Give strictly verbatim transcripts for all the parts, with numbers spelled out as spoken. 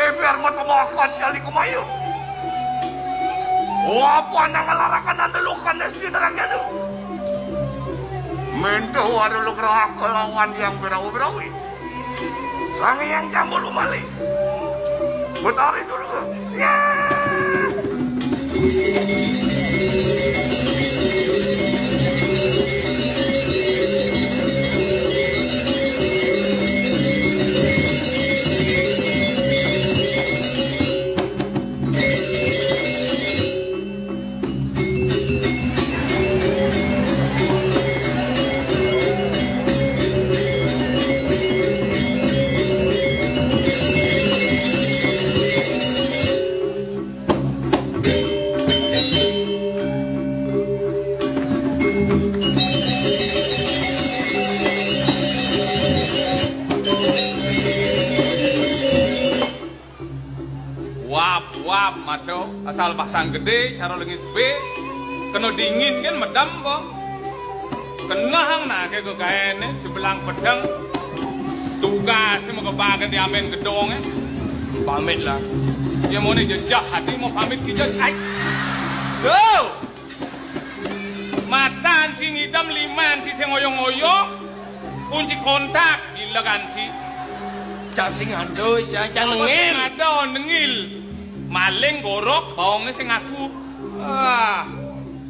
Biar mata makan kali kemayu. Wah, apa nang ngelarakan anda lukan nasi nerang jadu. Mentuh ada lu kerah kelawan yang berau-berawi. Sang yang jambul umali. Betari dulu. Ya. Wap, wap, mado, asal pasang gede, cara lengis be, kena dingin kan medem po. Kena hang nake ke kaene, sebelang pedang, tugas mau kebagian diamen gedong, eh. Pamit lah. Dia mau nih jejak hati, mau pamit kita, ai. Tuh! Matan sing idem, liman sing ngoyo-ngoyo, kunci kontak, gila kan si. Cang sing aduh, cang, cang nengil. Ada nengil. Maling gorok, baongne sing ngaku. Ah,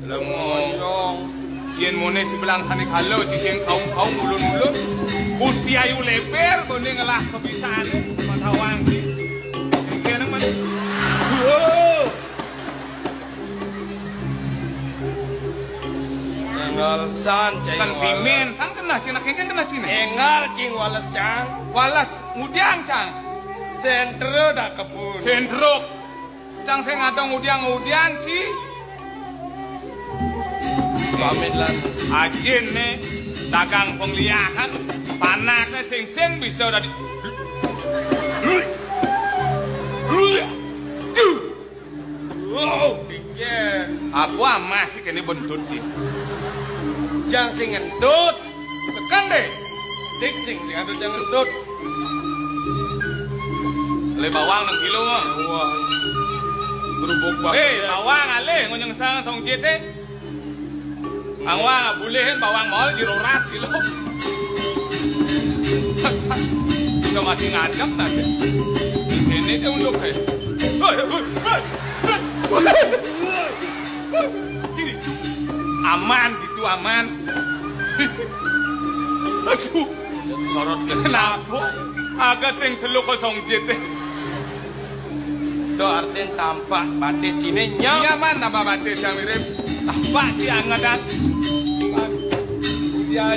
lemo. Yen mone si belang sane kalo, si sing kaum-kaum ulun-ulun. Gusti Ayu Leper, kone ngelah kebisaan, matawang si. Kene mana? Wow. Enggal san, cai. Kan wales. Pimen, san kena cina, kan kena cina. Enggal, cing, wales, cang. Wales, ngudiang, cang. Sentro dak kebun. Sentro. Cang sing ada ngudiang-ngudiang, ci. Pamit lan. Ajin ne, dagang pengliahan, panakne sing-sing bisa dadi. Wow, pikir. Apa amah sih kene bentut sih? Jang sing ngentut. Tekan deh. Tik sing diadu jang ngentut. Le bawang nang kilo mah. Wah. Berubuk banget. Eh, ya. Bawang ale ngonyeng sang song jete. Angwang bulihin bawang mau di roras kilo. Bisa masih ngadep nanti. Ini dia unduk, eh. Hoi, hoi, hoi, hoi. Sini. Aman gitu, aman. Aduh. Sorot kenapa? Agak sing seluk kosong jete. Do artin tampak batis sini nyam. Nyaman tambah batis yang mirip. Tampak si angetan. Ya,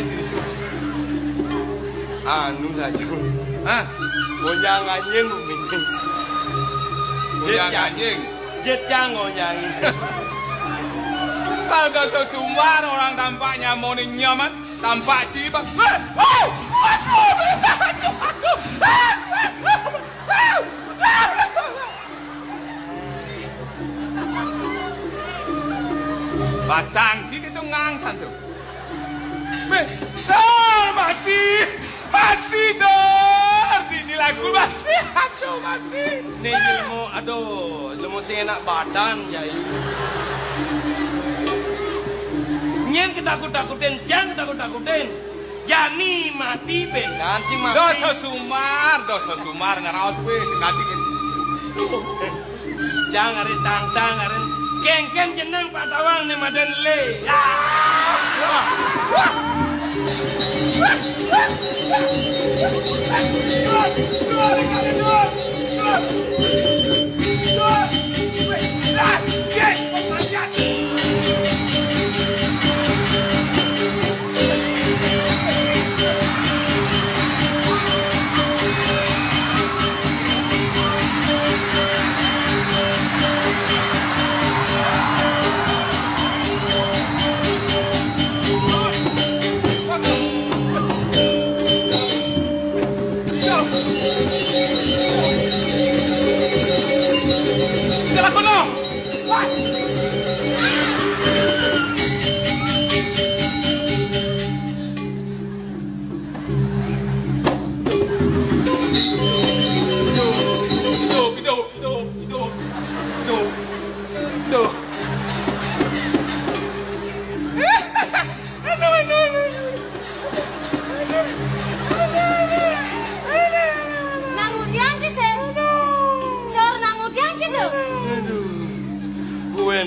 anu saja. Hah? Gonjang anjing. Gonjang anjing. Jejang gonjang. Kagak sesumbar orang tampaknya mau nyaman, tampak cibak. Pasang sih itu ngangsan tuh. Weh, dar, mati. Mati, dar. Di, di lagu mati. Aduh, mati. Nih ilmu, aduh, ilmu sing enak badan, Yai. Nyen ketakut-takutin, jangan ketakut-takutin. Jani mati, bendan sing mati. Dosa sumar, dosa sumar, ngeraos kuwi, sing kaji kuwi. Jang, are tang-tang, are kengken jeneng Pak Tawang ne madan le. Ya.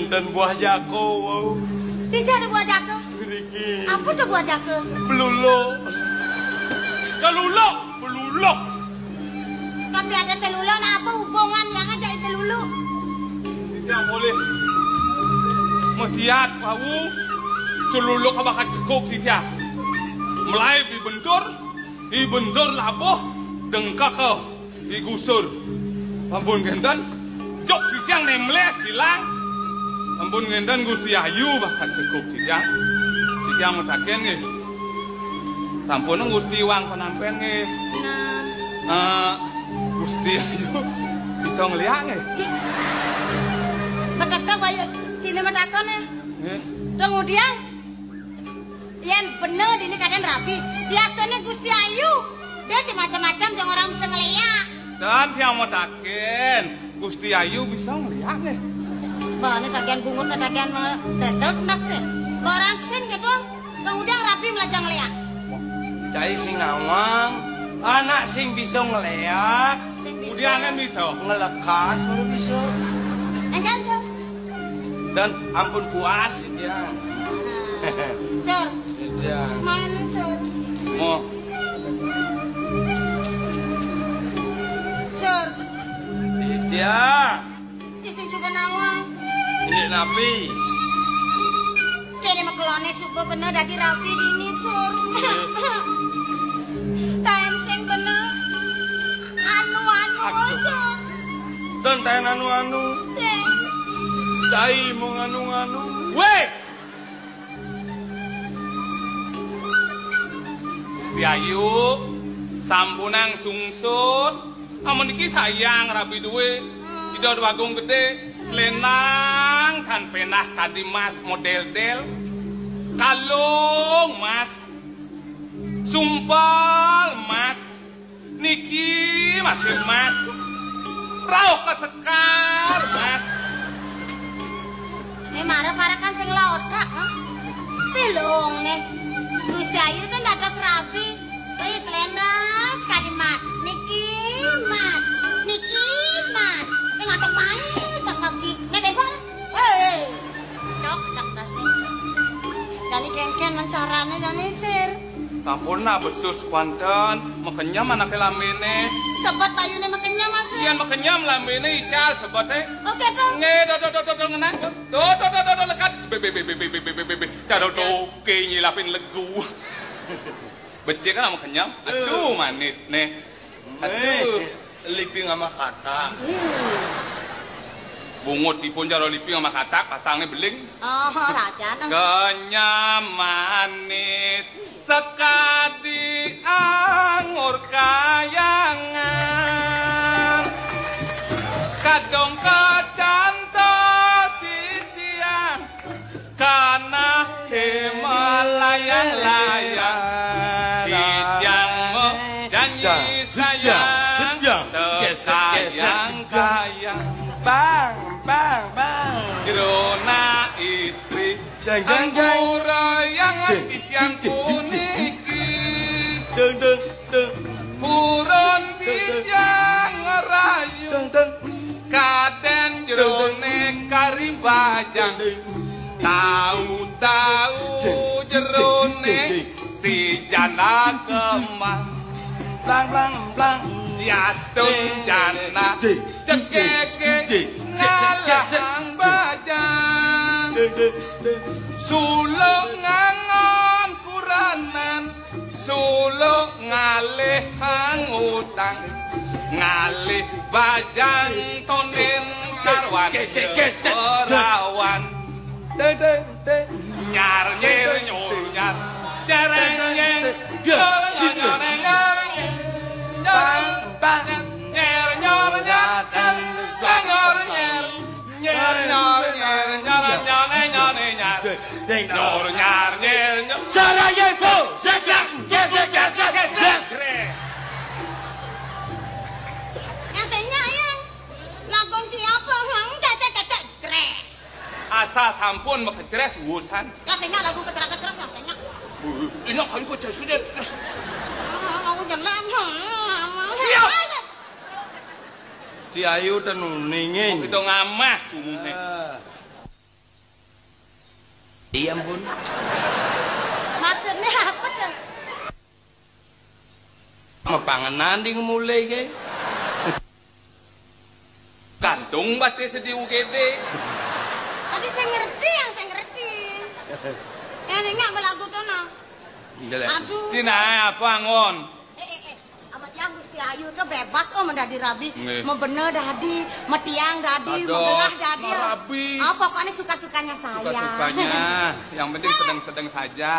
Dan buah jako, wau. Dija ada buah jako? Mriki. Apa to buah jako? Peluluk. Celuluk, peluluk. Tapi ada celuluk, nah apa hubungan yang ada celuluk? Tidak boleh. Mesiat wau celuluk bakal cekuk sija. Mulai dibentur, dibentur labuh, dengkaka digusur. Ampun kenten, jok titiang nemles silang. Ampun kenten Gusti Ayu bakal cekuk titiang. Titiang mataken nggih. Sampun Gusti wang panampen nggih. Nah. Eh, Gusti Ayu bisa ngeliak nggih. Betetek bayu sini matakon ya. Nggih. Kemudian Yén bener dini kadén rabi, biasané Gusti Ayu, dia sing macem-macem jang ora mesti ngléak. Dan tiang mataken, Gusti Ayu bisa ngléak nggih. Mbah, né kagian bungut, kagian me-, dedel mas né. Mbah ora sing gitu, kemudian rabi melajang ngléak. Cai sing ngawang, anak sing bisa ngléak. Sing bisa. Kemudian kan bisa. Ngelekas baru bisa. Enggak, enggak. Dan ampun puas, ya. Sur. Ya. Mana, Sur? Mo. Sur. Iya. Sising suka nawang. Ini napi? Kene mekelone suka bener dadi rapi dini, Sur. Taen sing bener. Anu-anu, Aduh. Sur. Dan taen anu-anu. Sing. Cai mung anu-anu. Weh! Gusti Ayu, sampunang sungsut. Amun iki sayang rabi duwe. Ida Agung Gedé, selendang tan penah kadi mas model-del. Kalung mas. Sumpel mas. Niki masih mas. Rauh ke sekar mas. Ini marah-marah kan sing lodak, ha? Pilung nih. Gusti Ayu kan ada serabi. Wis lendes kali mas. Niki mas. Niki mas. Ini ngatok main tak pabji. Nek bebas. Hei. Cok, cok dasi. Jani kengken men carane jani sir. Sampun nak besus kuanten, mekenyem anake lambene. Sebet bayune mekenyem, Mas. Yen mekenyem lambene ical sebete. Oke, Kong. Nggih, do, do, do, do, do, ngenah. Do, do, do, do, do, lekat. Be, be, be, be, be, be, be, be, be, be. Caro toke nyilapin legu. Becik kan mekenyem. Aduh, manis nih. Aduh. Eh, liping sama katak. Bungut dipun cara liping sama katak, pasangnya beling. Oh, rajan. Kenyam manis sekadi anggur kayangan. Kadung kacanta cician. Kana he melayang-layang, titiang mo janji sayang, sekayang-kayang. Bang, bang, bang. Jerona istri, jeng, jeng, jeng. Anggura yang titiang puniki. Deng, deng, deng. Purun titiang ngerayu. Deng, deng. Kadén jerone kari bajang. Tau-tau jerone si janda kemang. Blang, blang, blang. Diastun janda cekeke ngalahang bajang. Suluk ngangon kuranan. Suluk ngalih utang, ngalih bajang tonden karwan rawan. Nyar nyir nyur nyar, cereng nyeng, nyur nyur nyur nyur, nyur nyur nyur nyur nyur. Nyer, nyor, nyer, nyor, nyone, nyone, nyer. Nyor, nyar, nyer, nyor. Sarajevo, sesak, gesek, gesek, gesek. Yang senya, yang. Lagu siapa? Hang, gesek, gesek, gres. Asal sampun makejres wusan. Yang senya lagu keterak-keterak, yang senya. Ini kali kok jas, jas, jas. Ah, aku jelek, ah, ah, ah. Siap. Di ayu tenune nggih. Wong kita ngamah jumuhe. Ah. Iya ampun. Maksudnya apa tuh? Mapanganan di mulai ke. Gantung batis di U G D. Tadi saya ngerti, yang saya ngerti. Yang enggak belagu tuh, nah. Aduh. Sini apa, Ngon? Eh, eh, eh. Sama tiang Gusti Ayu tuh bebas, oh, menjadi rabi. Nggih. Mau bener dadi, mau tiang dadi, mau gelah dadi. Aduh, mau rabi. Oh, pokoknya suka-sukanya saya. Suka-sukanya. Yang penting sedang-sedang saja.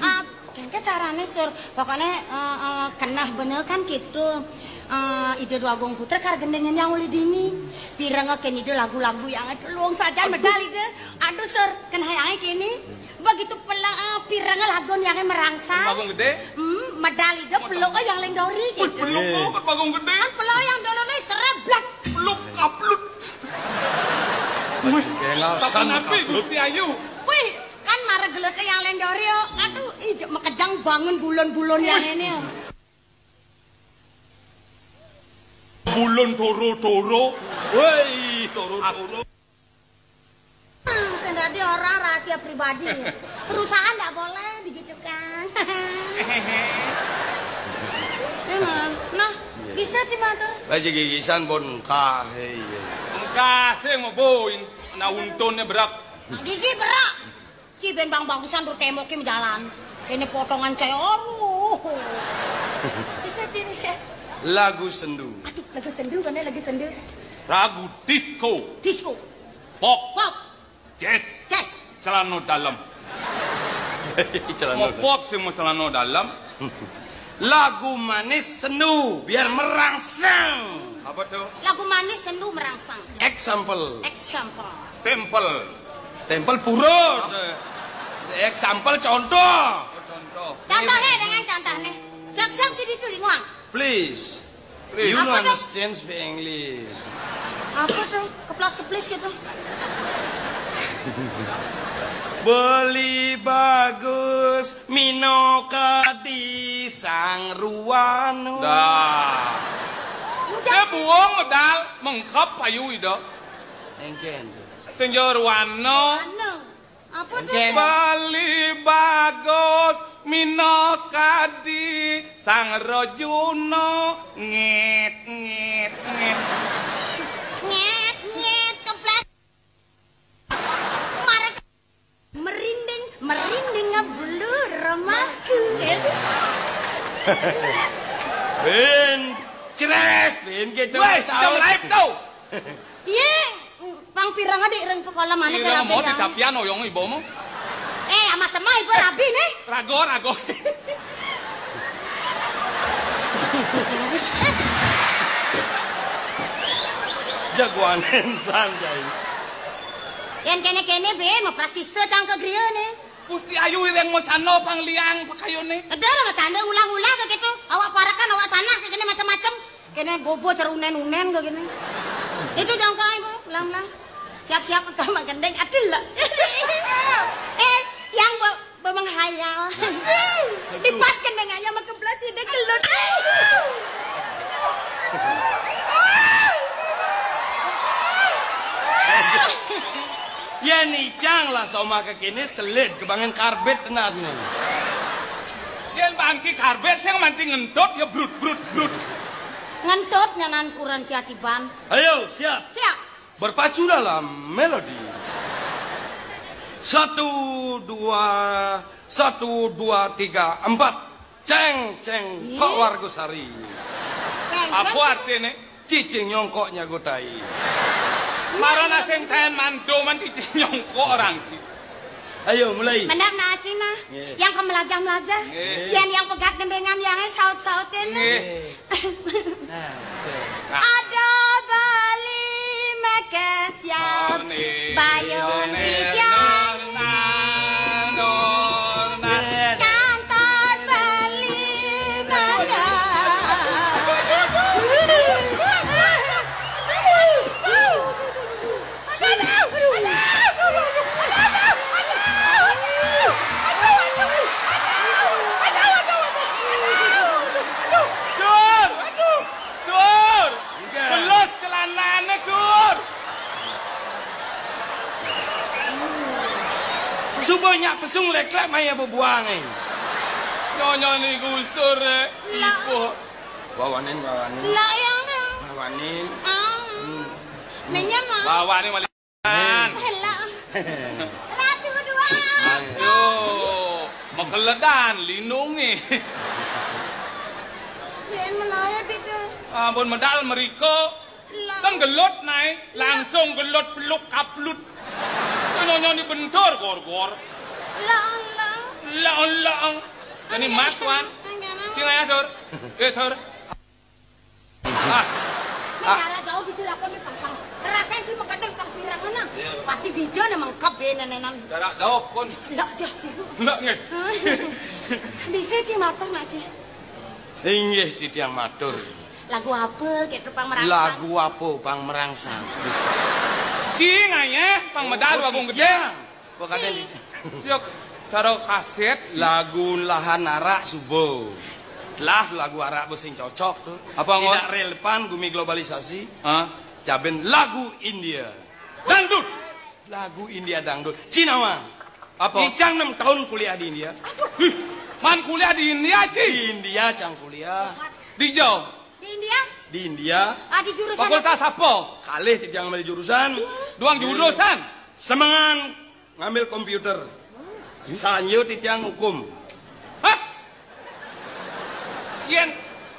Ah, kengke carane, Sur. Pokoknya, eh, eh, keneh bener kan gitu. Eh, Ida Dwagung Putra karo gendengan yang uli dini. Pireng kene Ida lagu-lagu yang itu luwung sajan medal Ida. Aduh, Sur, keneh yang kene. Begitu pela-, eh, pireng lagun yang merangsang. Lagun gede? Hmm, medal Ida peluk yang leng dori gitu. Wih, peluk, lagun gede. Kan peluk yang dori sereblak. Peluk kaplut. Wih, tapi Gusti Ayu. Wih, kan mara gelut yang leng dori, oh. Aduh, ijek mekejang bangun bulon-bulon yang ini, oh. Bulon toro-toro. Woi, toro-toro. Hmm, sing dadi orang rahasia pribadi. Perusahaan ndak boleh digitukan. Emang, nah, bisa sih matur. Lah, gigisan pun engkah, iya. Engkah sih mau boin, nah untune berak. Nah, gigi berak. Ci ben bang bagusan tuh temoke jalan. Ini potongan cai, aduh. Bisa ci, bisa. Lagu sendu. Aduh, lagu sendu, mana lagu sendu? Lagu disco. Disco. Pop. Pop. Jazz. Jazz. Celana dalam. Celana dalam. Mau pop sih mau celana dalam. Lagu manis sendu biar merangsang. Apa tuh? Lagu manis sendu merangsang. Example. Example. Temple. Temple purut. Example contoh. Oh, contoh. Contohnya dengan contohnya. Siap-siap sih ditulis nguang. Please. Please. You know, apa tuh? Understand speak English. Apa tuh? Keplas-keplis gitu. Beli bagus mino kadi sang ruwanu. Dah. Saya buang medal mengkap ayu ida. Engken. Senjor wano. Wano. Apa tuh? Bali bagus mino kadi sang rojuna ngit ngit ngit. Ngit ngit keplas. Marek merinding, merinding ngebulu remaku. Ben, ceres, ben gitu. Wes, jam live tuh. Iya, pang pirang adik ring pekola mana? Pirang cara mau pegang? Ditapian oyong ibomu. Eh, amat temah ibu rabi nih. Rago, rago. Jagoan insan, Jai. Yang kene-kene be, mau prasista tang ke griya nih. Gusti Ayu yang mau cano pang liang pakayone. Ada lah, mau cano ulang-ulang ke gitu. Awak parakan, awak tanah ke kene macam-macam. Kene gobo cerunen-unen kok kene. Itu jongkok ibu, ulang-ulang. Siap-siap ke kamar gendeng, aduh lah. Eh, yang be-, be-, menghayal. Dipas gendeng aja sama keblas, tidak gelut. Ya nih, cang lah sama kekini selit kebangen karbet tenas nih. Yen bangki karbet sing manti ngentut ya brut brut brut. Ngentut nyanan kuran ciaciban. Ayo, siap. Siap. Berpacu dalam melodi. Satu, dua, satu, dua, tiga, empat. Ceng, ceng, kok warga sari. Ceng, apa artinya? Cicing nyongkoknya gotai. Marana sing ten mandoman cicing nyongkok orang. Ayo, mulai. Mendap na Cina. Nggih. Yang ke melajah-melajah. Nggih. Yang, yang pegat gendengan, yang saut-sautin. Nggih. Nah, oke. Ada Bali Mekes ya, Bayun Kijang. Cantat Bali Mekes. Jur! Jur! Enggak. Belos celanane, Jur! Nak pesung leklek maya bebuang, eh. Nyonya ni gusur, eh. Lah. Ibu. Bawanin, bawanin. Lah, yang tu. Bawanin. Ah. Hmm. Minyak, ah. Bawanin, Malikan. Lah. Ratu dua. Aduh. Makeledan, lindungi. Yen melaya, Bik, tu. Ampun, medal meriko. Lah. Kan gelut, Nai. Langsung gelut peluk kaplut. Nyonya ni bentur, gor-gor. Lah, lah. Lah, lah. Ini mat, Tuan. Enggak, enggak. Sing ayah, Dur. Eh, Dur. Ah. Nek arah jauh di lakon ni pang-pang. Rasain di mekedeng pang pirang mana? Iya. Pasti dija ne mengkep be nenenan. Jarak jauh, kon. Lah, jah, Ci. Lah, nggih. Bisa, Ci, matur, nak, Ci. Inggih, titiang matur. Lagu apa, gitu, pang merangsang? Lagu apa, pang merangsang? Ci, ngayah, pang medal, oh, Agung Gedé. Titiang. Kok ada di- Siok, cara kaset, Ci. Lagu lahan arak suba. Lah, lagu arak be sing cocok tu. Apa, Ngon? Tidak relevan gumi globalisasi. Hah? Caben lagu India. Dangdut. Lagu India dangdut. Cinawa. Apa? Icang enam tahun kuliah di India. Hih, man kuliah di India, Ci? Di India, cang kuliah. Di jauh? Di India? Di India. Ah, di jurusan apa? Fakultas apa? Kalih titiang ngambil jurusan. Duang jurusan? Semengan ngambil komputer. Sanja titiang hukum. Hah? Yen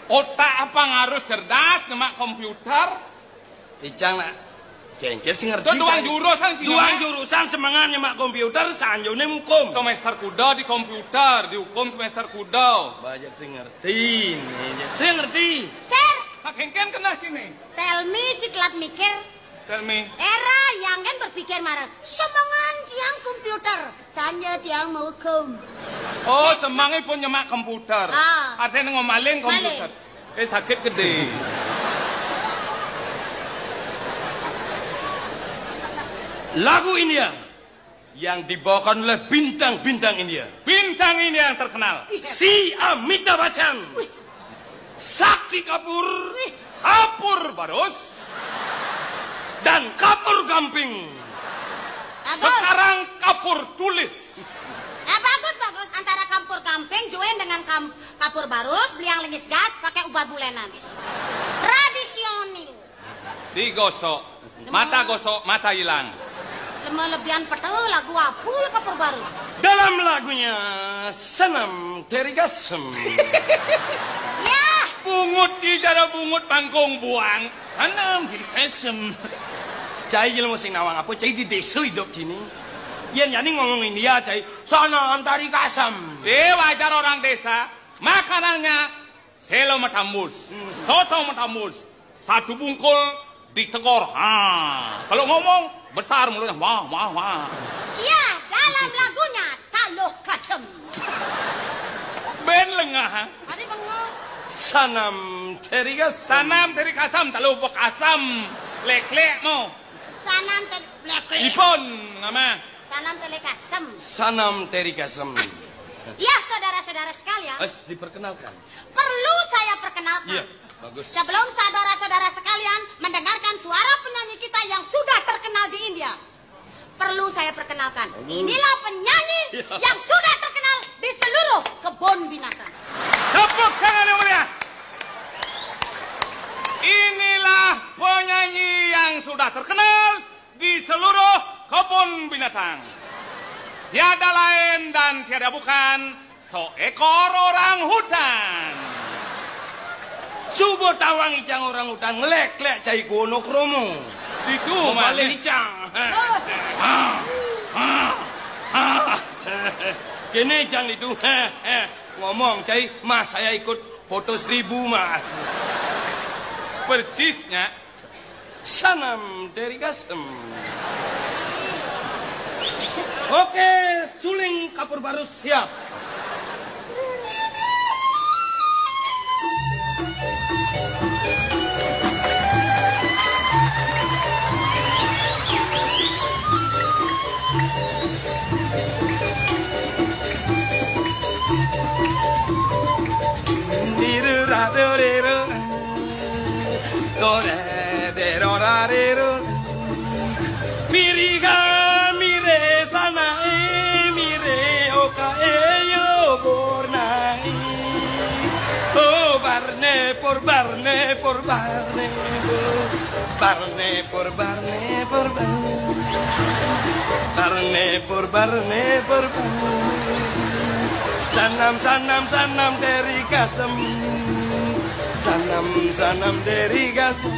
otak apa harus cerdas, nyemak komputer? Icang nak cengkeh sing ngerti. Duang jurusan, Ci, duang jurusan semengan nyemak komputer, sanjane hukum. Semester kuda di komputer, di hukum semester kuda. Banyak sing ngerti, nih, sing ngerti. Sir. Kak Kengken kena sini. Tell me, Ci telat mikir. Tell me. Era yang kan berpikir marang. Semengan tiang komputer, sanja tiang mau hukum. Oh, semangipun nyemak komputer. Ah. Artinya ngomaling komputer. Maling. Eh, sakit gede. Lagu India yang dibawakan oleh bintang-bintang India. Bintang India yang terkenal. Si Amitabh Bachchan. Wih. Sakti Kapur. Wih. Kapur Barus. Dan Kapur Gamping. Bagus. Sekarang Kapur Tulis. Eh, bagus, bagus. Antara Kapur Gamping, join dengan Kam-, Kapur Barus, beliang lengis gas, pakai ubar bulenan. Tradisional. Digosok. Mata gosok, mata hilang. Lemah lebihan petel lagu apa ya, Kapur Barus? Dalam lagunya, Sanam Teri Kasam. Ya. Bungut, Ci, cara bungut pangkung buang. Sanam Teri Kasam. Cai jelema sing nawang apa? Cai di desa hidup sini. Yen jani ngomong India, cai Sanam Teri Kasam. Eh, wajar orang desa. Makanannya selo metambus, hmm, soto metambus, satu bungkul ditegor. Ha, kalau ngomong besar mulutnya, wah, wah, wah. Iya, dalam lagunya Taluh Kasem. Ben lengah, ha? Tadi bengong. Sanam Teri Kasem. Sanam Teri Kasem, taluh bekasem. Lek-lek mau. Sanam Teri, lek-lek. Ipun, ngama? Sanam Teri Kasem. Sanam Teri Kasem. Ya, saudara-saudara sekalian. Eh, diperkenalkan. Perlu saya perkenalkan. Iya, bagus. Sebelum saudara-saudara sekalian mendengarkan suara penyanyi kita yang sudah terkenal di India, perlu saya perkenalkan. Inilah penyanyi, iya, yang sudah terkenal di seluruh kebun binatang. Tepuk tangan yang meriah. Inilah penyanyi yang sudah terkenal di seluruh kebun binatang. Tiada lain dan tiada bukan, seekor orang hutan. Suba tawang icang orang hutan, nglek-lek cai kono kromo. Itu mau balik icang. Ha, ha, ha. Kene icang itu. Ngomong cai, mas saya ikut foto seribu, mas. Persisnya. Sanam Teri Kasem. Oke, suling Kapur Barus siap. Diru-ra-do-re-ro. Do-re-de-ro-ra-re-ro. Miri-ga, mire, sanae, mire. Purbar ne, purbar ne, purbar ne, purbar ne, purbar. Purbar ne, purbar ne, purbar. Sanam, sanam, sanam deri kasem. Sanam, sanam deri kasem.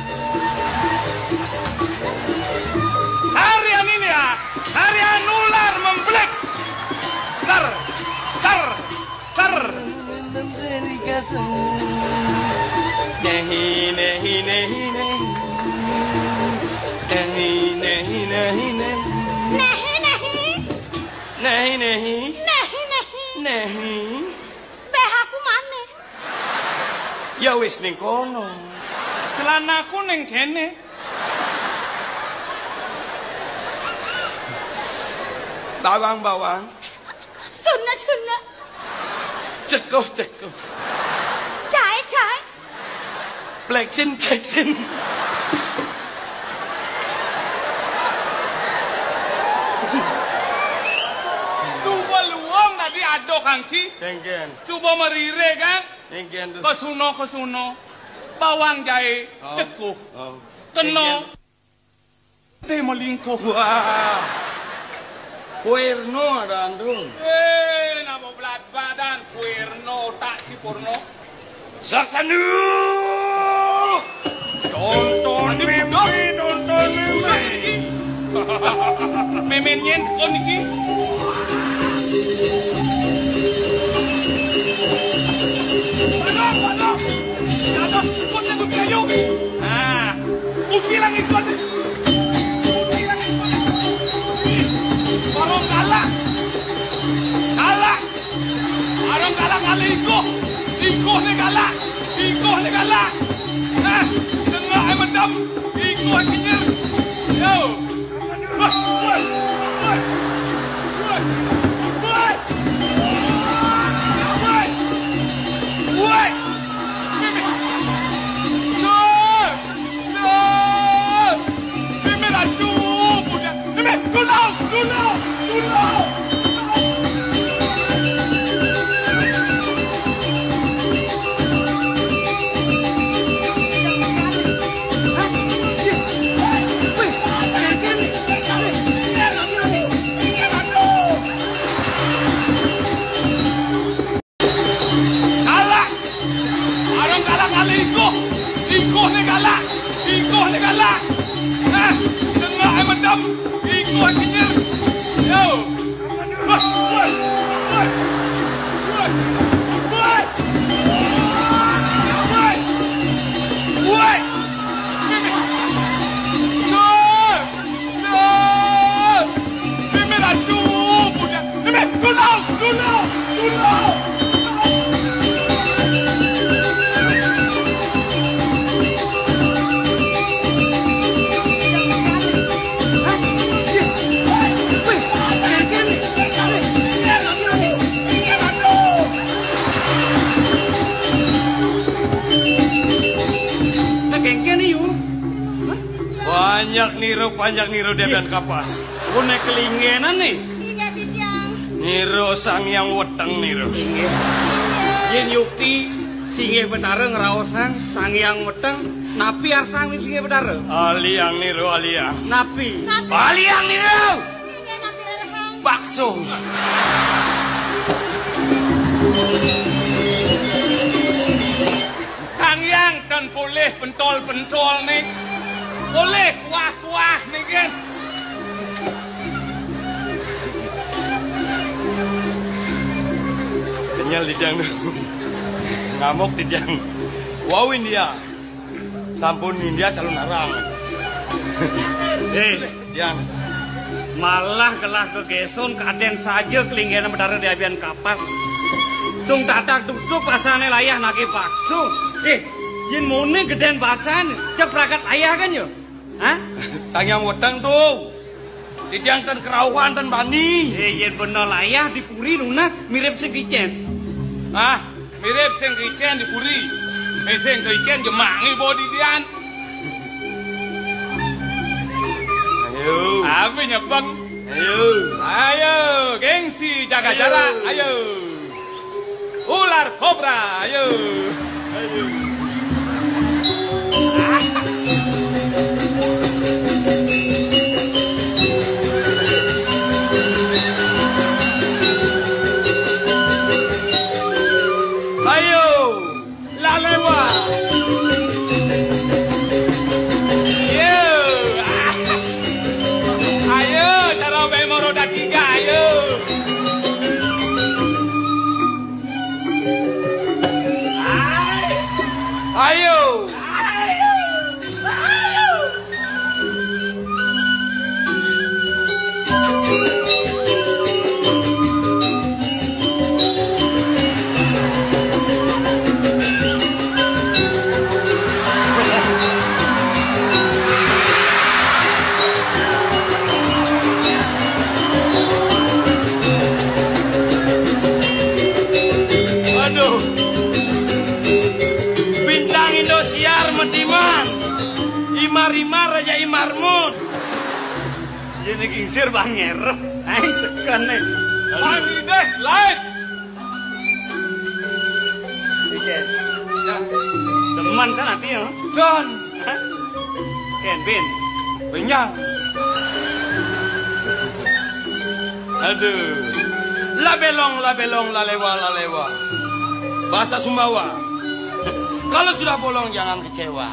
Harian ini ya, harian ular membelik. Tar, tar, tar. Nehi, nehi, nehi, nehi. Nehi, nehi, nehi, nehi. Nehi, nehi, nehi. Nehi, nehi. Nehi, nehi. Nehi. Beh aku maneh? Ya wis ning kono. Celanaku ning kene. Bawang, bawang. Suna, suna. Cekuh, cekuh. Jae, jae. Pleksin, pleksin. Coba luwung tadi ada, Kang Ci. Dengken. Coba merire, kan? Dengken tuh. Kesuno, kesuno. Bawang jae, oh, cekuh. Oh. Kena. Dengken. Te melingkuh. Wah. Kuirno ada antum. Eh, nama belat badan Kuirno tak Cipurno. Saksanu. Tonton meme, tonton meme. Memen yen kon iki. Aduh, aduh. Aduh, kok nyebut kayu? Nah, ukilan itu aja. Ukilan itu aja. Ih, orang galak. Galak. Orang galak kali iko. Iko ne galak. Iko ne galak. Nah, tengah ai mendem. Iko ai kenyir. Yo. Woi, woi, woi. Woi. Woi. Woi. Woi. Woi. Woi. Mimit aduh, punya. Mimit, tulung, tulung, tulung. Galak. Orang galak kali iko. Iko ne galak. Iko ne galak. Nah, tengah ai mendem. Iko ai kenyir. Yo. Woi, woi, woi. Woi. Woi. Woi. Woi. Woi. Mimit aduh, punya. Mimit, tulung, tulung, tulung. Tegengke ni, yu. Banyak niro, banyak niro dia dan kapas. Ku nek kelinggenan nih. Inggih, Titiang. Niro Sang Hyang Weteng niro. Inggih. Yen yukti singgih Betara ngraosang Sang Hyang Weteng, napi arsang singgih Betara? Aliang niro, aliang. Napi? Napi? Aliang niro. Inggih, napi arhang? Bakso. Kang Hyang kan polih pentol-pentol nih. Polih kuah-kuah nih, kan. Kenyal Titiang tuh. Ngamuk Titiang. Wau India. Sampun India calon arang. Eh, Titiang. Malah gelah gegeson kaden saja kelinggenan Betara di abian kapas. Tung tatak duduk pasane layah nake bakso. Eh, yen mone geden basan, ceprakat layah kan yo? Hah? Sang Hyang Weteng tuh. Titiang ten kerauhan ten bani. Eh, yen bener layah di puri nunas mirip sing kicen. Ah, mirip sing kicen di puri. Eh, sing kicen jemak ngibo didian. Ayo. Apa nyebeng? Ayo. Ayo, gengsi jaga jarak. Ayo. Ular kobra, ayo. Ayo. Ayo, lalewa. Ayo. Ah. Ayo, cara bae moro dadi, ayo. Ayo. Aduh. Bintang Indosiar Mediman. Imar-imar aja imarmun. Yén gingsir banger. Aing seken nih. Mandi deh, live. Oke. Demen kan hati ya? Don. Hah? Ken Bin. Benyang. Aduh. Labelong, labelong, lalewa, lalewa. Bahasa Sumbawa. Kalau sudah bolong jangan kecewa.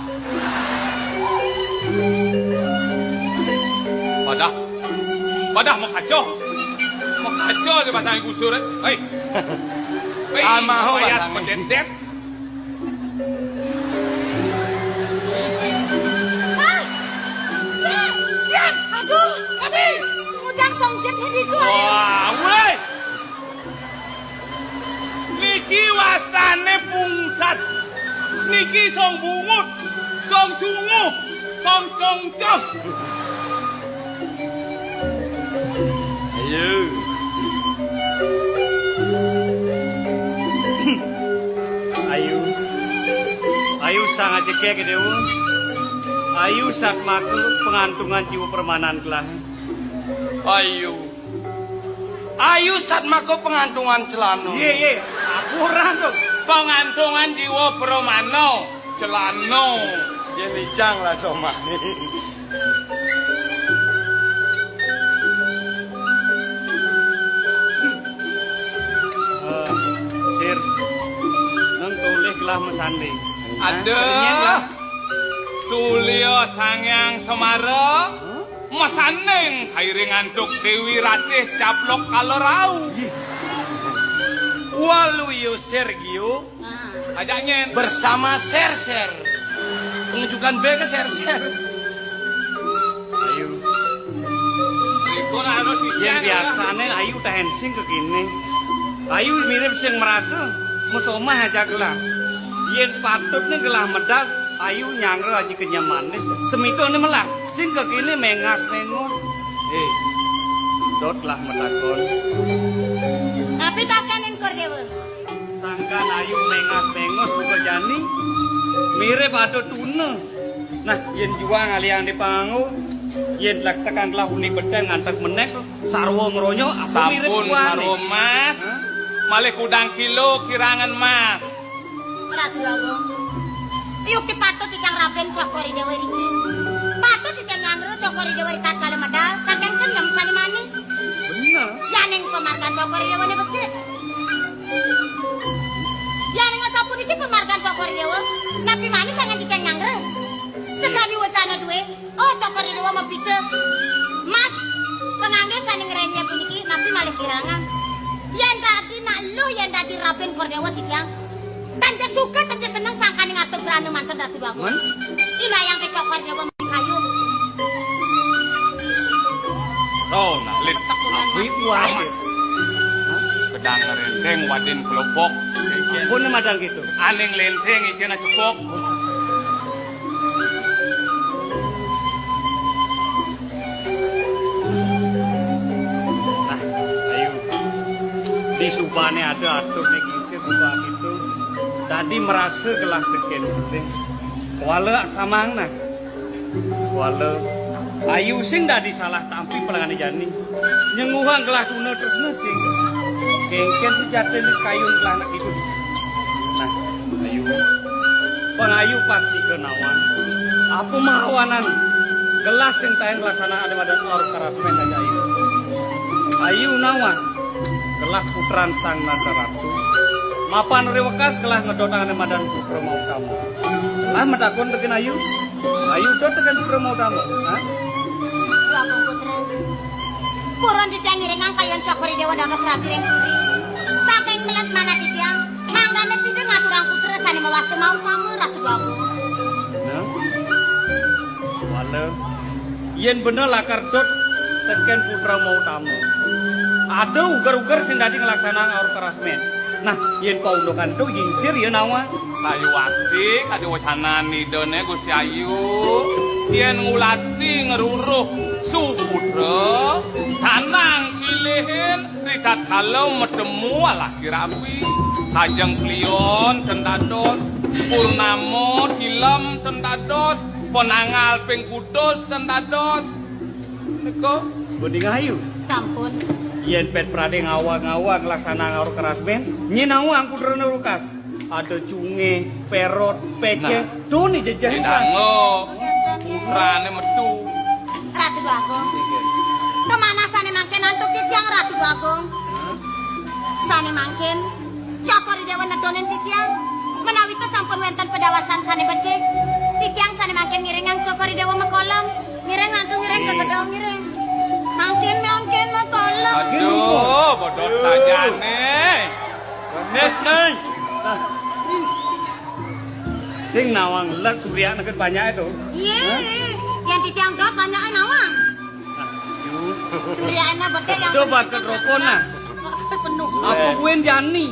Padah. Padah makaco. Makaco di bahasa gusur, eh. Hei. Hei, amaho payas batangan. Mendedet. Ah! Yan! Yan! Aduh! Abi! Ngujang song jet di itu, ayo. Wah, mulai. Niki wastane pungsat. Niki song bungut, song cunguh, song congcoh. Ayo. Ayu. Ayu sang ajeke gede. Ayu satmaka pengantungan jiwa permanan kelah. Ayu. Ayu satmaka pengantungan celana. Iya, iya. Apuran tuh. Pengantungan jiwa permana celana. Ya licang lah somah. Eh, Sir, nang tolih gelah masanding. Aduh. Hah? Tulia Sangyang Semara. Hah? Masanding kairing antuk Dewi Ratih caplok kala rau. Waluyo Sergio. Nah. Ajak nyen. Bersama Ser-Ser. Penunjukan B ke Ser-Ser. Ayu. Riko nak anu si Yang Jan, biasane Ayu tahen sing kekini. Ayu mirip sing merasa mesomah aja gelah. Yen patutne gelah medal, Ayu nyangre aji kenyem manis. Semitone melah, sing kekini mengas-mengus. Eh, dot lah metakon. Tapi takanin Kor Dewa. Sangkan Ayu mengas-mengus buka jani, mirip ada tuna. Nah, yen juang aliang di panganggo, yen lek tekan telah uni beten ngantek menek, sarwa ngeronyo, apa mirip sampun juang sarwa nih? Mas. Hah? Malih kudang kilo kirangan mas. Ratu Agung. Yuk dipatut ikang raben Cokor Dewa ini. Patut ikang nyangru Cokor Dewa di tatkala medal, saking kenyem sani manis. Bener. Yaning pemargan Cokor Dewa ini becik. Yaning asapuniki pemargan Cokor Dewa, napi manis sangan diceng nyangre. Sekali wacana duwe, oh, Cokor Dewa mapica. Mas, pengangge sane ngrenyep puniki, napi malih kirangan. Yen dadi nak luh, yen dadi raben Kor Dewa titiang. Tanja suka, tanja seneng sangkaning atur brana manten Ratu Agung. Men? Ilayang te Cokor Dewa. Ayo. Oh, nah, Lin. Kuwi kuat. Hah? Gedang renteng wadin kelopok. Ampun, madang gitu. Aning lenteng ijena cepok. Nah, ayo. Di subane ada atur ning kincir buka gitu. Dadi merasa gelah teken penting. Kuala samang nah. Kuala. Ayu sing dadi salah tampi pelangane jani. Nyenguhang gelah tuna tresna sing. Kengken sejatine kayun gelah anak itu. Nah, ayu. Pang ayu pasti kenawan. Apa mawanan gelah sing taén nglaksanakané madan Aur Karasmén, Ayu? Ayu nawang gelah putran Sang Nata Ratu. Mapan riwekas gelah ngedotang madan putra Mautama. Gelah matakon tekén Ayu. Ayu dot tekén putra Mautama. Hah? Duh Agung Putra. Purun titiang ngiringang kayun Cokor I Déwa dados rabi ring puri. Saking melet manah titiang, mangdané sida ngaturang putra sané mawasta Mautama, Ratu Déwa Agung. Nah. Wala, yén bener lakar dot tekén putra Mautama, ada uger-uger sing dadi nglaksanang Aur Karasmén. Nah, yén paundukan to nyingsir ya nawang. Sayuwakti kadi wecanan Idané Gusti Ayu, yén ngulati ngruruh suputra, sanang pilihin ritatkala matemu alaki rabi. Kajeng Kliwon ten dados, Purnama Tilem ten dados, Pananggal ping kutus ten dados. Nika. Bending Ayu. Sampun. Yén pét pradé ngawag-ngawag nglaksanang Aur Karasmén, nyén nawang putrané rukas. Ada cungé, pérot, pékén, nah, to né jejehan. Didanga. Putrané metu. Ratu Déwa Agung. Kamanah sané mangkin antuk titiang, Ratu Déwa Agung? Sané mangkin Cokor I Déwa nedonin titiang. Menawi ta sampun wénten padawasan sané becik, titiang sané mangkin ngiringang Cokor I Déwa makolem. Ngiring, Ratu, ngiring, ka gedong, ngiring. Mangkin, mangkin makolem. Aduh, bodot sajané. Wés, Néng. Sing nawang let surya neket banyak itu. Iya, hah? Yang titiang dot banyak nawang. Nah, Yu. Surya enak betul yang coba penting ke kan rokok, nah. Penuh. Apa kuwi jani?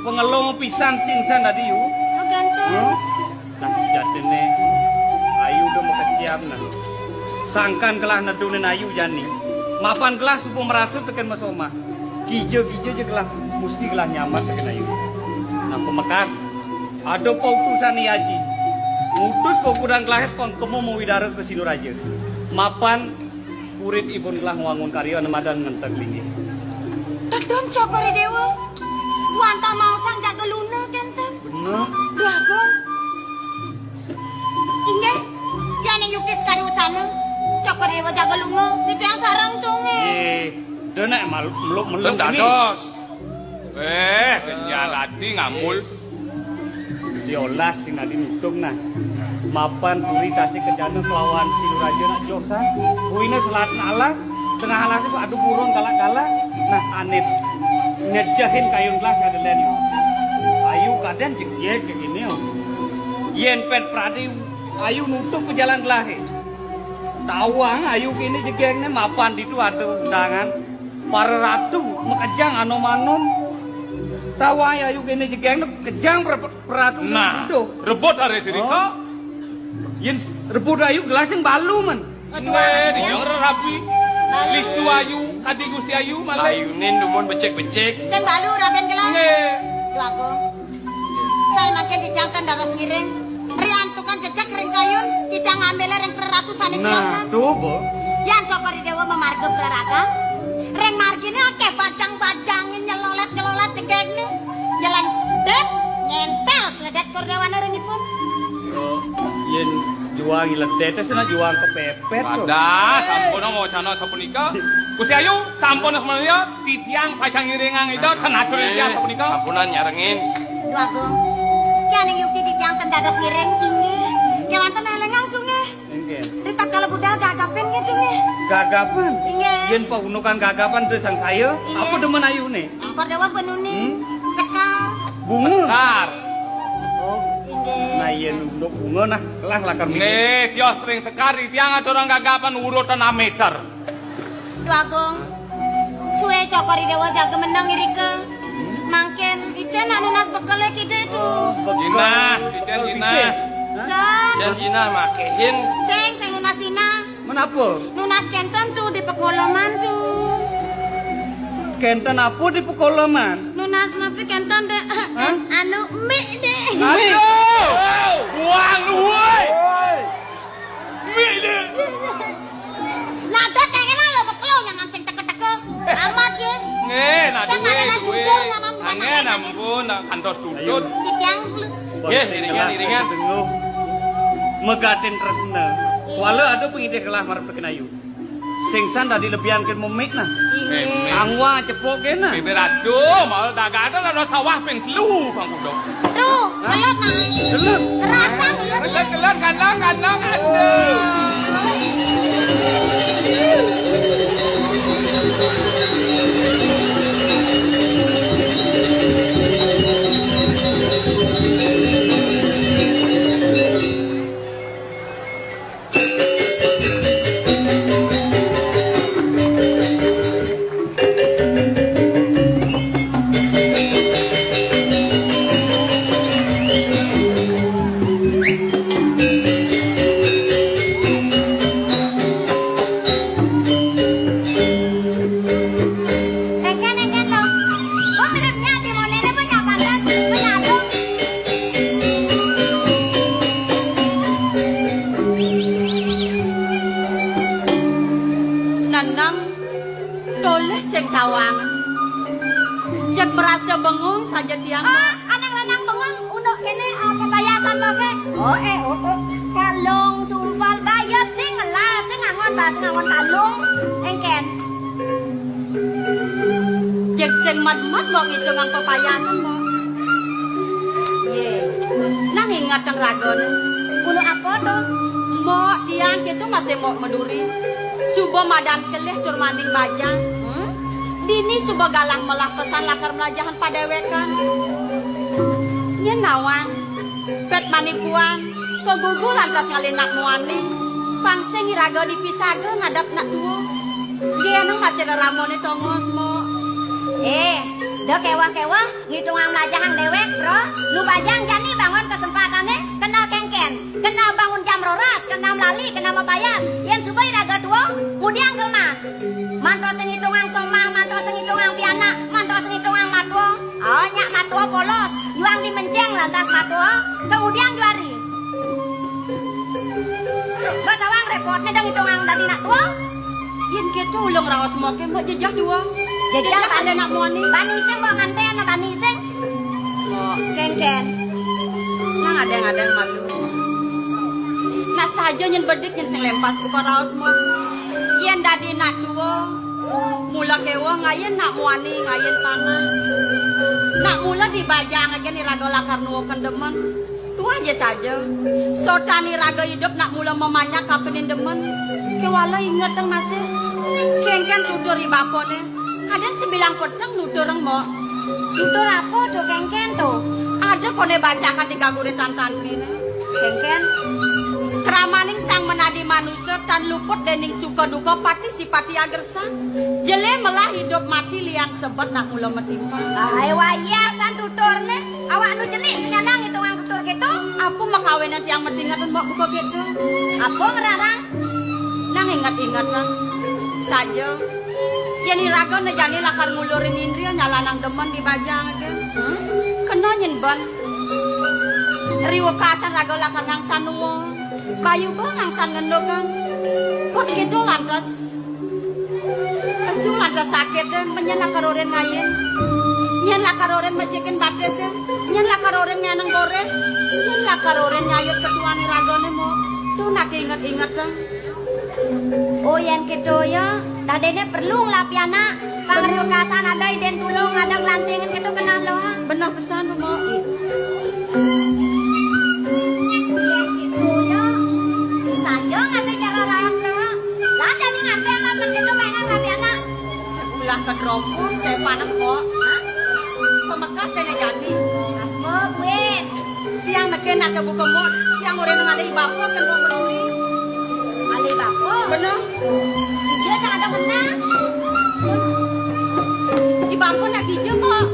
Pengelo pisan sing san tadi, Yu. Oh, ganteng. Hah? Nah, sejatiné Ayu udah makesiab, nah. Sangkan gelah nedunin Ayu jani. Mapan gelah suba merasa tekén masomah. Kija-kija ja gelah, mesti gelah nyambat tekén Ayu. Nah, pamekas, ada pautusan I Aji. Ngutus pakudan gelahé pengkema mawidara ka Sinduraja. Mapan kurit ipun gelah ngwangun karya nemadan ngenteg linggih. Tedun Cokor I Déwa. Wantah maosang jaga luna kénten. Bener. Duh Agung. Inggih. Yaning yukti sakadi wacana. Cokor I Déwa jaga lunga, titiang sareng to nggih. Nggih. Da nek mal-, meluk-meluk. Ten dados. Eh, kenyan ati ngamul. Diolas sing adi nutung nah. Mapan turi tasih kencana kelawan Sinduraja nak josan. Kuwine selaten alas, tengah alas kok adu burung galak-galak. Nah, anit ngejehin kayun gelas kadelen. Ayu kaden jegeg kene. Yen pet pradi Ayu nutup pejalan gelahe. Tawang Ayu kene jegegne mapan ditu ada undangan. Para ratu makejang anom-anom. Tawang Ayu kene jegegne kejang para, para ratu. Nah, ditu. Rebut are sirika. Oh. Yen rebut Ayu gelas sing balu, men. Nggih, dijeng rabi. Balu. Listu Ayu, kadi Gusti Ayu, malih. Ayune dumun becik-becik. Sing balu raben gelas. Nggih. Duh Agung. Sane mangkin titiang ten dados ngiring. Riantukan jejak ring kayun, titiang ngambil ring praratu sane. Nah, biasa. Tuh, Bu. Yan Cokor I Dewa mamarga praraga. Ring margine akeh bajang-bajange nyelolet-nyelolet jegegne. Nyelendet, nyentel sledet Kor Dewane ring ipun. Oh, yen juang nyeledete sena juang kepepet, tuh. Wadah, sampun wacana sapunika. Gusti Ayu, sampun semelia. Titiang pacang ngiringang ida, ten atur titiang sapunika. Sampunan nyarengin. Duh Agung. Yaning yukti titiang ten dados ngiring, inggih. Kewanten elengang, Cung, nggih. Inggih. Ritatkala budal gagapen, nggih, Cung, nggih. Gagapen? Inggih. Yen paunukan gagapen, Dre Sang Saya, inggih. Apa demen Ayune? Ampar Dewa Benuni. Hmm? Sekar. Bunga. Sekar. Oh. Inggih. Nah, yen unduk bunga, nah, kelah lakar mikir. Nggih, tios ring sekar, titiang aturang gagapen urutan ameter. Duh Agung, suwe Cokor I Dewa jaga meneng irika. Mangkin icen nak nunas bekele kide tu. Oh, bekel. Jinah, icen bekel jinah. Pikir. Hah? Dan icen jinah makehin. Sing, sing nunas jinah. Menapa? Nunas kenten tu di pekoloman tu. Kenten apa di pekoloman? Nunas napi kenten dek. Hah? Anu, mik dek. Mik. Aduh! Buang lu, woi! Woi! Mik dek. Nah, dek, kayak kena lo bekelo nyaman sing teke-teke. Amat ya. Nggih, nah, duwe, duwe. Jujur nyaman. Anggen, ampun, nak kantos tutut. Ayo. Titiang. Nggih, iringan, iringan. Megatin tresna. Kuala ada pangidih gelah marep tekén ayu. Sing san dadi lebihan kén memik nah. Inggih. Angwa cepuk kén nah. Bibir aduh, mau dagang ada lah sawah ping telu, Bang Kudo. Tuh, kelot nah. Kelot. Kerasa kelot. Kelot, kelot, kandang, kandang, aduh. Engken, engken, lo. Kok mirip nyak di monene, apa nyak pantes, apa nyak agung? Neneng, tolih sing tawang. Jeg merasa bengong saja tiang. Ah, anak renang bengong, unduk kene, ah, pepayasan lo ke. Oh, eh, oh, oh. Kalung, sumpal, bayar sing ngelah, sing ngangon, bah, sing ngangon kalung. Engken. Jeg sing mat-mat mbok ngitungang pepayasan, Mbok. Nggih. Nang ingetang ragane. Kulo apa to? Mbok, tiang keto masih mbok meduri. Suba madan kelih tur maning bajang. Hmm? Dini suba galah melah pesan lakar mlajahan padewekan. Yen nawang, pet manipuan, kagugu lantas ngalih nak muani. Pang sing iraga dipisaga ngadep nak tua. Nggih, anu masih reramone tongos, Mbok. Eh, da keweh-keweh, ngitungang mlajahan dewek, Bro. Nu bajang jani bangun kesempatane, kena kengken, kena bangun jam roras, kena melali, kena mapayas. Yen suba iraga tua, ngudiang kelman. Manto sing ngitungang somah, manto sing ngitungang pianak, manto sing ngitungang matua. Oh, nyak matua polos, yuang di menceng lantas matua, kemudian juari. Mbok tawang repotne dong itungang dadi nak tua. Yen keto ulung raos moke, Mbok, jejeh dua. Jejeh. Jejeh bani. Ale nak muani. Bani sing, Mbok, nganten bani sing. Mbok. Kengken. Nang adeng-adeng malu. Nak saja nyen bedik nyen sing lempas buka raos, Mbok. Yen dadi nak tua, mula keweh ngayen nak muani, ngayen panah. Nak mula dibajang agen iraga lakar nuwuken demen. Tuah ja saja. Sotan iraga idup nak mula mamanyak kapining demen. Kewala ingetang masih. Kengken tutur i bapane. Aden sebilang peteng nuturang, Mbok. Tutur apa to, Kengken, to? Ada kone bacakan di gagure tan tantrine. Kengken. Kramaning sang menadi manusa tan luput dening suka duka pati sipati agersa. Jele melah idup mati liang sebet nak mula metimpang. Ai wayah san tuturne. Awak nu cenik sing nyandang itungang tutur keto. Apa makawinan tiang metinget, Mbok, buka keto? Apa ngrarang? Nang inget-inget, Nang. Saja. Yen iraga ne jani lakar ngulurin indria nyalanang demen di bajang ke. Hmm? Kena nyen ben. Riwekasan raga lakar ngangsan nuwa. Bayu ba ngangsan ngendukan. Kok keto lantas? Pesu lantas sakit, eh, menyen lakar oren ngayen. Nyen lakar oren mecikin batis, eh. Nyen lakar oren ngeneng goreng. Nyen lakar oren nyayut ketuane ragane, Mbok. Tuh nak inget-inget, eh. Oh, yen keto ya, dadene perlu ngelapi anak. Pangriwekasan ada iden tulung, ada gelantingan keto kenal doang. Bener pesan, Mbok. Yen keto ya, saja ngasih cara raos doang. Lah, jani nganti anak begitu pengen ngerti anak. Ulah keterompok, saya panen kok. Hah? Pemekat dene jani. Apa, Win? Tiang neken nak kebuka mot, tiang orang ngalih bapa kena berduri. Ngalih bapa? Bener. Dia tak ada kena. Di bapa nak kerja kok.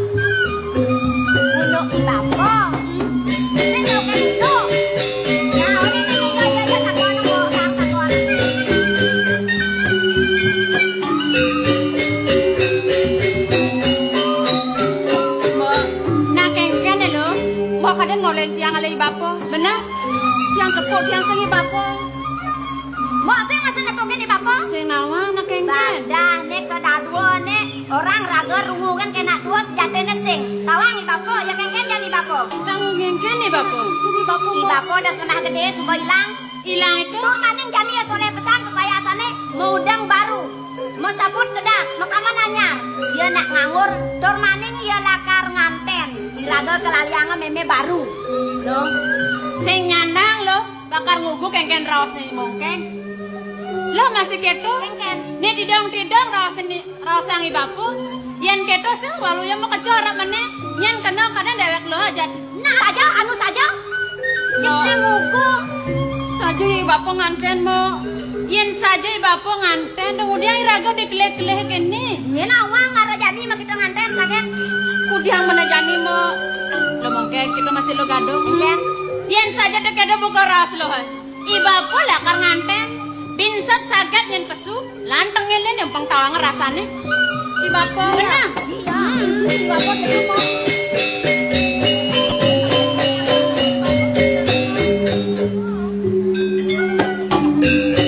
Untuk di bapa. Sing tau kan itu. Ya, orang ini ya, ya, ya, satu anak orang, satu anak. Nah, kengken lho. Mbok kadang ngolen tiang alih bapa. Bener? Tiang tepuk, tiang sengi bapa. Mbok sing masih nepukin di bapa? Sing nawang nak kengken. Badah nek kedadua nek. Orang raga rungu kan kena tua sejatine sing. Tawang i bapa, ya kengken jani bapa. Tang kengken i bapa. I bapa dah senah gede suba ilang. Ilang itu? Tur maning jani ya soleh pesan kepayasane mau udeng baru. Mau sabut kedas, mau kaman anyar. Dia nak nganggur, tur maning ya lakar nganten. Iraga kelalianga meme baru. Loh, sing nyandang loh, bakar ngugu kengken raosne mongkeng. Loh, masih keto? Kengken. Ni tidong-tidong raosne, raosang i bapa. Yen keto sing walu ya makecorak meneh. Nyen kena kadang dewek lo aja. Nah, saja, anu saja. Cek sing ngugu. Saja i bapa nganten, Mo. Yen saja i bapa nganten, dong udiang iraga dikeleh-keleh kene. Yen awang ngara jani ma kita nganten, saget. Udiang mana jani, Mo. Lo mongke kita masih lo gaduh. Iya. Yen saja tekedo buka raos lo, hai. I bapa lakar nganten. Binsep saget nyen pesu. Lanteng ngene nyempeng tawang rasane. Di bapa. Bener. Iya. Hmm. Di bapa di rumah.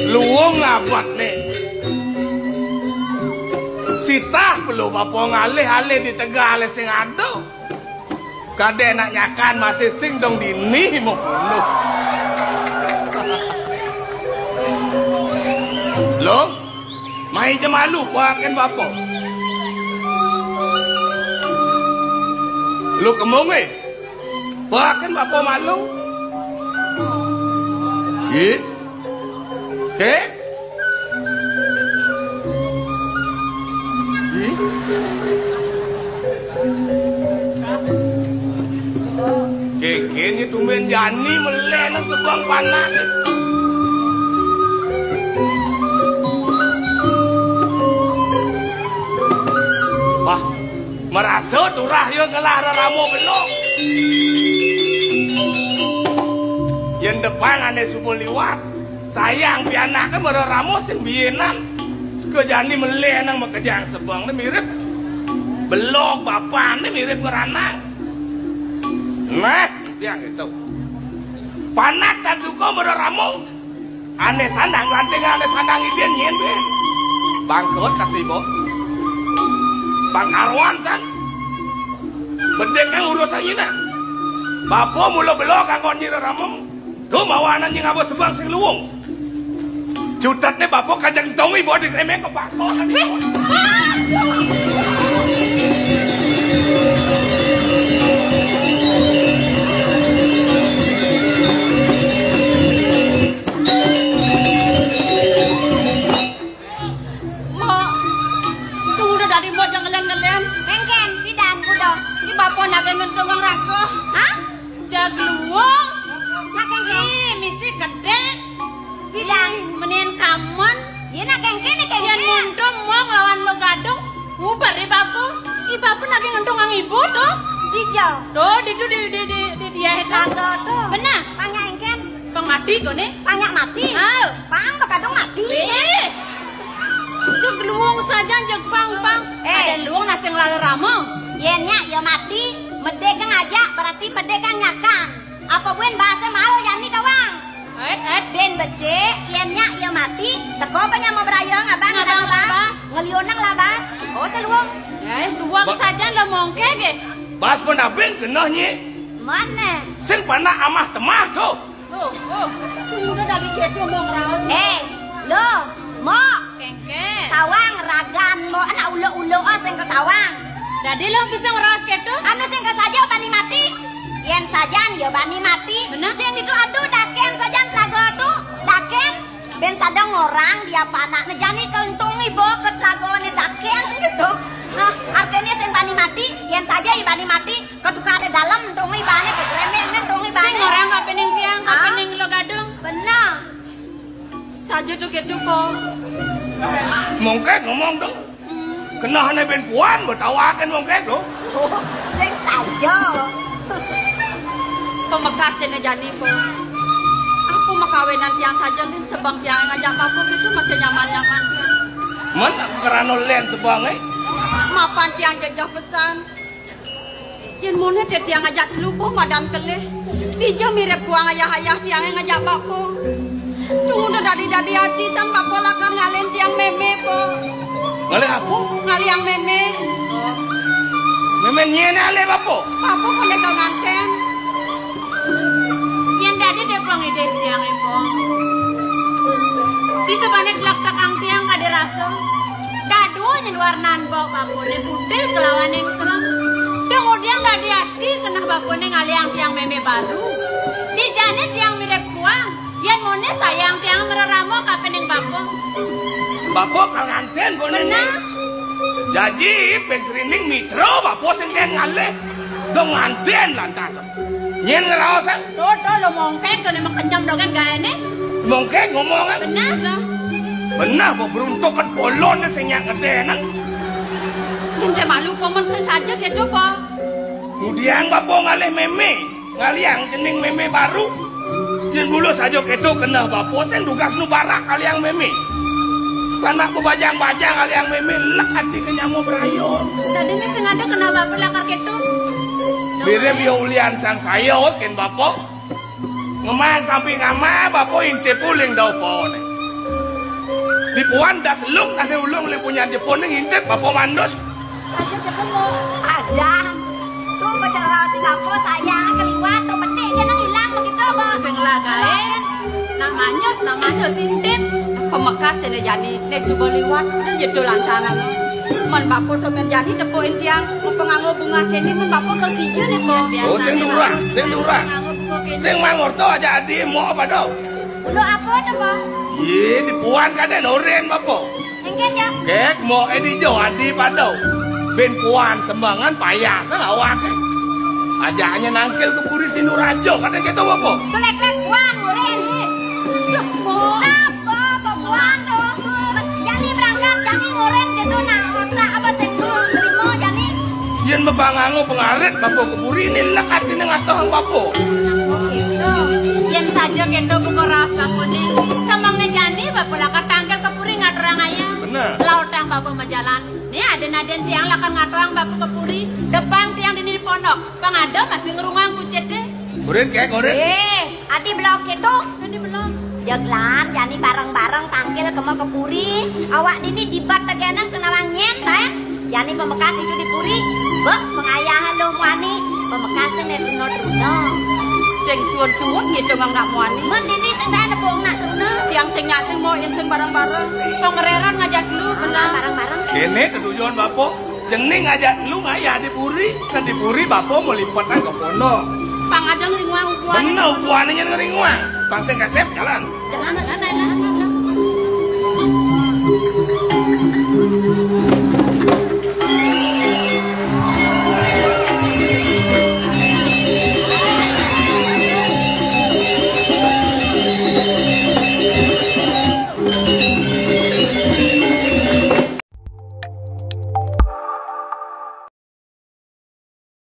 Luung abot ne. Sitah perlu bapa ngalih-alih di tegal sing ada. Kadek nak nyakan masih sing dong dini mau bunuh. Lo, mai jemalu paken bapa. Lo kemung eh. Paken bapa malu. Ih. Kek? Ih. Keke ni tumben jani meleh nang sebang panak. Wah, merasa turah ya ngelah reramo belok. Yen depan ane subuh liwat. Sayang pianake mara rama sing biyenan. Kejani meleh nang makejang sebeng ne mirip belog bapane mirip ngeranang. Nah, tiang itu. Panak tan suka mara rama. Ane sandang ranting, ane sandang idin nyen ben. Bangkrut katiba. Bangkaruan san. Bedek nang urusan nyina. Bapa mula belog anggon nyira rama. Tuh mawanan nying abah sebang sing luwung. Cutet ne bapa kajeng tong ibu adik remeh ke bako. Weh. Mak, tunggu dah dari mak jangan ngelen-ngelen. Engken, pidan kuda. Di bapa nage ngentung wang raka. Hah? Jagluwung. Nak kengkeng. Ih, misi gedhe. Bilang. Ih, menien kamen. Iya, nak kengkeng, nak kengkeng. Yen muntung mong lawan lo gadung. Nguber di bapa. Di bapa lagi ngentung ang ibu tuh. Dija. Tuh, di, di, di, di, di, di dia itu. Laga tuh. Benar. Pang nyak engken. Pang mati kone. Pang nyak mati. Ayo. Pang bakadung mati. Ih. Jagluwung saja jeg pang, pang. Eh. Ada luwung nasi ngelala rama. Yen nyak ya mati. Medek kang aja, berarti medek kang nyakan. Apa buen bahasa mau jani tawang? Et, et. Ben besik, yen nyak ya mati, teko apa nyama berayang abang ngabang labas? Ngeliunang labas. Oh, seluang. Eh, luang saja lo mongke ge. Bas pun abeng kena nyi. Mana? Sing panak amah temah tuh. Oh, oh. Udah dari gitu mau ngeraos. Eh, lo, mau. Kengken. Tawang ragan mo anak ulo-ulo, ah, sing ketawang. Dadi lo bisa ngeraos keto? Anu sing ke saja bani mati. Yen sajan ya bani mati. Bener. Sing itu aduh daken sajan telaga tu. Daken ben sadang orang dia panak ne jani kelentung ibo ke telaga ne daken gitu. Nah, artinya sing bani mati, yen saja ya bani mati, keduka ada dalam entung ibane ke gremeng ne entung ibane. Sing orang kapening tiang, ah, kapening lo gadung. Bener. Saja tuh gitu kok. Mongke ngomong dong. Kenahane ben puan betawaken mongke lho. Oh, sing saja. Pemekas dene jani po. Aku makawinan tiang saja nih sebang tiang ngajak aku gitu masih nyaman-nyaman. Men aku kerano len sebange. Mapan tiang jejah pesan. Yen mone te tiang ajak telu po madan kelih. Dija mirip kuang ayah-ayah tiange ngajak bapa. Tunggu dadi-dadi ati san bapa lakar ngalen tiang meme po. Ngalih apa? Ngalih yang mémé. Mémé nyén alih bapa? Bapa kondék nganten. Yén dadi dépong idih tiang ipong. Disabané tlektekang tiang kadé rasa. Dadua nyén warnan bok bapané putih kelawan yang selem. Dong udiang dadi ati keneh bapané ngalihang tiang mémé baru. Dijané tiang mirip puang. Yén moné sayang tiang mrerama kapining bapa. Bapa kal nganten koné. Bener. Jaji ping srining mitra bapa sing kén ngalih. Dong nganten lantas. Nyén ngraos, eh? Tuh, tuh, lu mongkek, tuh, nih, makenyem dongén gaéné. Mongkek ngomong, eh? Bener. Bener, kok beruntuk kan bolon sing nyak ngedénan. Yén dé malu komen sing saja gitu, Pak. Ngudiang bapa ngalih mémé, ngalihang cening mémé baru. Yén mula saja kéto keneh bapa sing dugas nu barak ngalihang mémé. Anak bebajang-bajang ngalihang mémé, lek ati ke nyama berayun. Dadiné sing ada keneh bapa lakar kéto. Mirip ya ulian sang saya, kén bapa. Ngeman sampi ngama, bapa intip uling dau paoné. Dipuan das lung, ada ulung lek punya dipuning intip, bapa mandus. Aja ketemu. Aja. Tuh bicara si bapa saya keliwat, tuh petik dia nang hilang begitu, Bos. Sing lah gaé. Nak manyus, nak manyus intip. Pemekas dene jani, ne suba liwat, dan jedul lantaran. Men bapa to men jani tepukin tiang, penganggo bunga kene, men bapa ke kija ne, Bos. Oh, sing durang, sing durang. Sing mangurto aja adi, mau apa tau? Udah apa to, Bos? Iya, dipuan kadén oren bapa. Engken, ya. Kek mau edi jo adi padau. Ben puan sembangan payah sah awake. Ajaknya nangkil ke puri Sindurajo, kadén gitu bapa. Kelek-kelek puan, oren. Duh, Bos. Sapa, Bos, puan to? Jani berangkat, jani ngoren gitu, nah, otak apa sing terima, jani? Yen mebanganga pengarit bapa ke puri, ni lek atine ngatohang bapa. Yen saja kento buka raos bapane, semenge jani bapa lakar tangkil ke puri ngaturang ayah. Bener. Lautang bapa majalan. Ni aden-aden tiang lakar ngatohang bapa ke puri, depang tiang dini di pondok. Pang ada masih ngerungang kucit deh. Urin, kek, urin. Eh, ati belok gitu. Ati belok. Jeglan, jani bareng-bareng tangkil kema ke puri. Awak dini dibat tegenang senawang nyen, ta? Jani pemekas itu di puri. Bek, pengayahan lo muani. Pemekas ne truna-truna. Sing suwun-suwun ngitung nak muani. Men dini sing dah nepung nak truna. Tiang sing nyak sing mau insung bareng-bareng. Pengereran ngajak lu, benar. Bareng-bareng. Kene ketujuan bapa. Cening ajak lu ngayah di puri, kan di puri bapa mau lipat ke pondok. Pang ada ngeringuang ubuan. Bener, ubuan aja ngeringuang. Bang sing kasep jalan. Jalan, jalan, jalan, jalan.